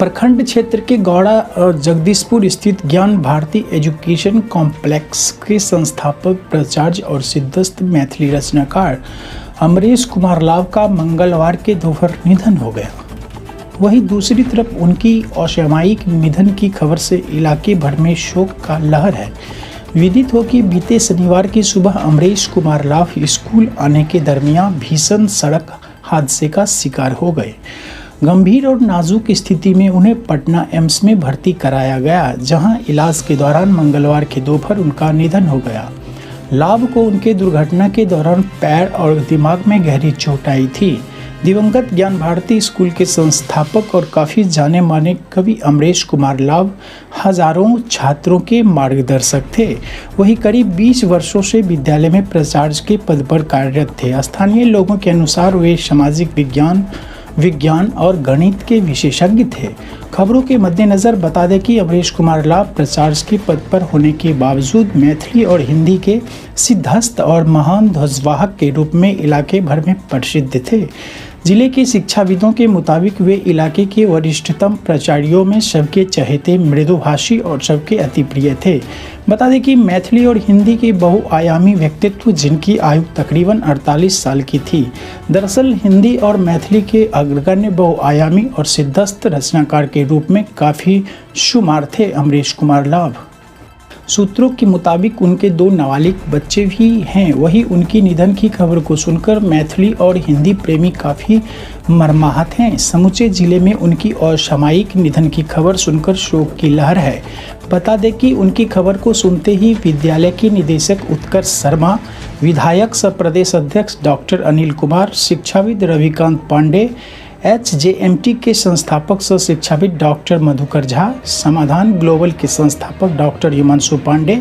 प्रखंड क्षेत्र के गौड़ा जगदीशपुर स्थित ज्ञान भारती एजुकेशन कॉम्प्लेक्स के संस्थापक प्राचार्य और सिद्धस्थ मैथिली रचनाकार अमरेश कुमार लाभ का मंगलवार के दोपहर निधन हो गया। वहीं दूसरी तरफ उनकी असामयिक निधन की खबर से इलाके भर में शोक का लहर है। विदित हो कि बीते शनिवार की सुबह अमरेश कुमार लाभ स्कूल आने के दरमियान भीषण सड़क हादसे का शिकार हो गए। गंभीर और नाजुक स्थिति में उन्हें पटना एम्स में भर्ती कराया गया, जहां इलाज के दौरान मंगलवार के दोपहर उनका निधन हो गया। लाभ को उनके दुर्घटना के दौरान पैर और दिमाग में गहरी चोट आई थी। दिवंगत ज्ञान भारती स्कूल के संस्थापक और काफ़ी जाने माने कवि अमरेश कुमार लाभ हजारों छात्रों के मार्गदर्शक थे। वहीं करीब 20 वर्षों से विद्यालय में प्राचार्य के पद पर कार्यरत थे। स्थानीय लोगों के अनुसार वे सामाजिक विज्ञान, विज्ञान और गणित के विशेषज्ञ थे। खबरों के मद्देनज़र बता दें कि अमरेश कुमार लाभ प्राचार्य के पद पर होने के बावजूद मैथिली और हिंदी के सिद्धहस्त और महान ध्वजवाहक के रूप में इलाके भर में प्रसिद्ध थे। जिले के शिक्षाविदों के मुताबिक वे इलाके के वरिष्ठतम प्राचार्यों में सबके चहेते, मृदुभाषी और सबके अति प्रिय थे। बता दें कि मैथिली और हिंदी के बहुआयामी व्यक्तित्व, जिनकी आयु तकरीबन 48 साल की थी, दरअसल हिंदी और मैथिली के अग्रगण्य बहुआयामी और सिद्धस्थ रचनाकार के रूप में काफ़ी शुमार थे अमरेश कुमार लाभ। सूत्रों के मुताबिक उनके 2 नाबालिग बच्चे भी हैं। वहीं उनकी निधन की खबर को सुनकर मैथिली और हिंदी प्रेमी काफ़ी मर्माहत हैं। समूचे जिले में उनकी असामयिक निधन की खबर सुनकर शोक की लहर है। बता दें कि उनकी खबर को सुनते ही विद्यालय के निदेशक उत्कर्ष शर्मा, विधायक सह प्रदेश अध्यक्ष डॉक्टर अनिल कुमार, शिक्षाविद रविकांत पांडे, HJMT के संस्थापक सह शिक्षाविद डॉक्टर मधुकर झा, समाधान ग्लोबल के संस्थापक doctor Himanshu Pandey,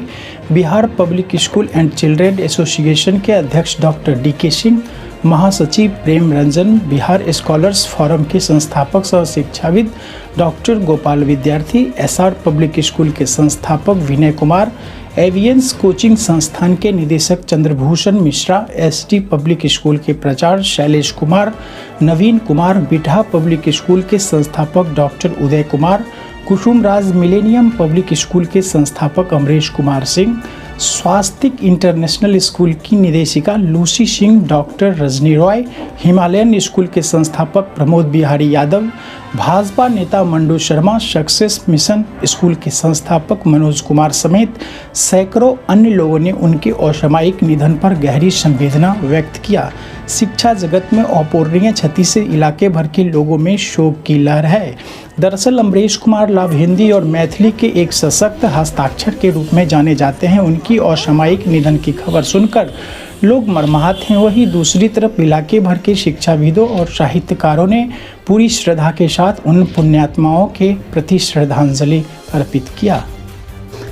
Bihar public school and children association के अध्यक्ष डॉक्टर DK Singh, महासचिव प्रेम रंजन, बिहार स्कॉलर्स फोरम के संस्थापक सह शिक्षाविद डॉक्टर गोपाल विद्यार्थी, SR public school के संस्थापक विनय कुमार, एवियंस कोचिंग संस्थान के निदेशक Chandrabhushan Mishra, ST public school के प्राचार्य शैलेश कुमार, नवीन कुमार, बिठा पब्लिक स्कूल के संस्थापक doctor Uday Kumar, Kusumraj millennium public school के संस्थापक अमरेश कुमार सिंह, स्वास्तिक इंटरनेशनल स्कूल की निदेशिका Lucy Singh, doctor Rajni Roy, Himalayan school के संस्थापक प्रमोद बिहारी यादव, भाजपा नेता mandu Sharma, success mission school के संस्थापक मनोज कुमार समेत सैकड़ों अन्य लोगों ने उनके असामयिक निधन पर गहरी संवेदना व्यक्त किया। शिक्षा जगत में अपूरणीय क्षति से इलाके भर के लोगों में शोक की लहर है। दरअसल अमरेश कुमार लाभ हिंदी और मैथिली के एक सशक्त हस्ताक्षर के रूप में जाने जाते हैं। उनकी असामयिक निधन की खबर सुनकर लोग मर्माहत हैं। वहीं दूसरी तरफ इलाके भर के शिक्षाविदों और साहित्यकारों ने पूरी श्रद्धा के साथ उन पुण्यात्माओं के प्रति श्रद्धांजलि अर्पित किया।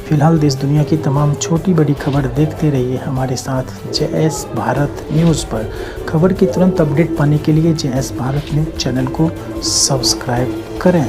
फिलहाल देश दुनिया की तमाम छोटी बड़ी खबर देखते रहिए हमारे साथ JS Bharat news पर। खबर की तुरंत अपडेट पाने के लिए JS Bharat news channel को सब्सक्राइब करें।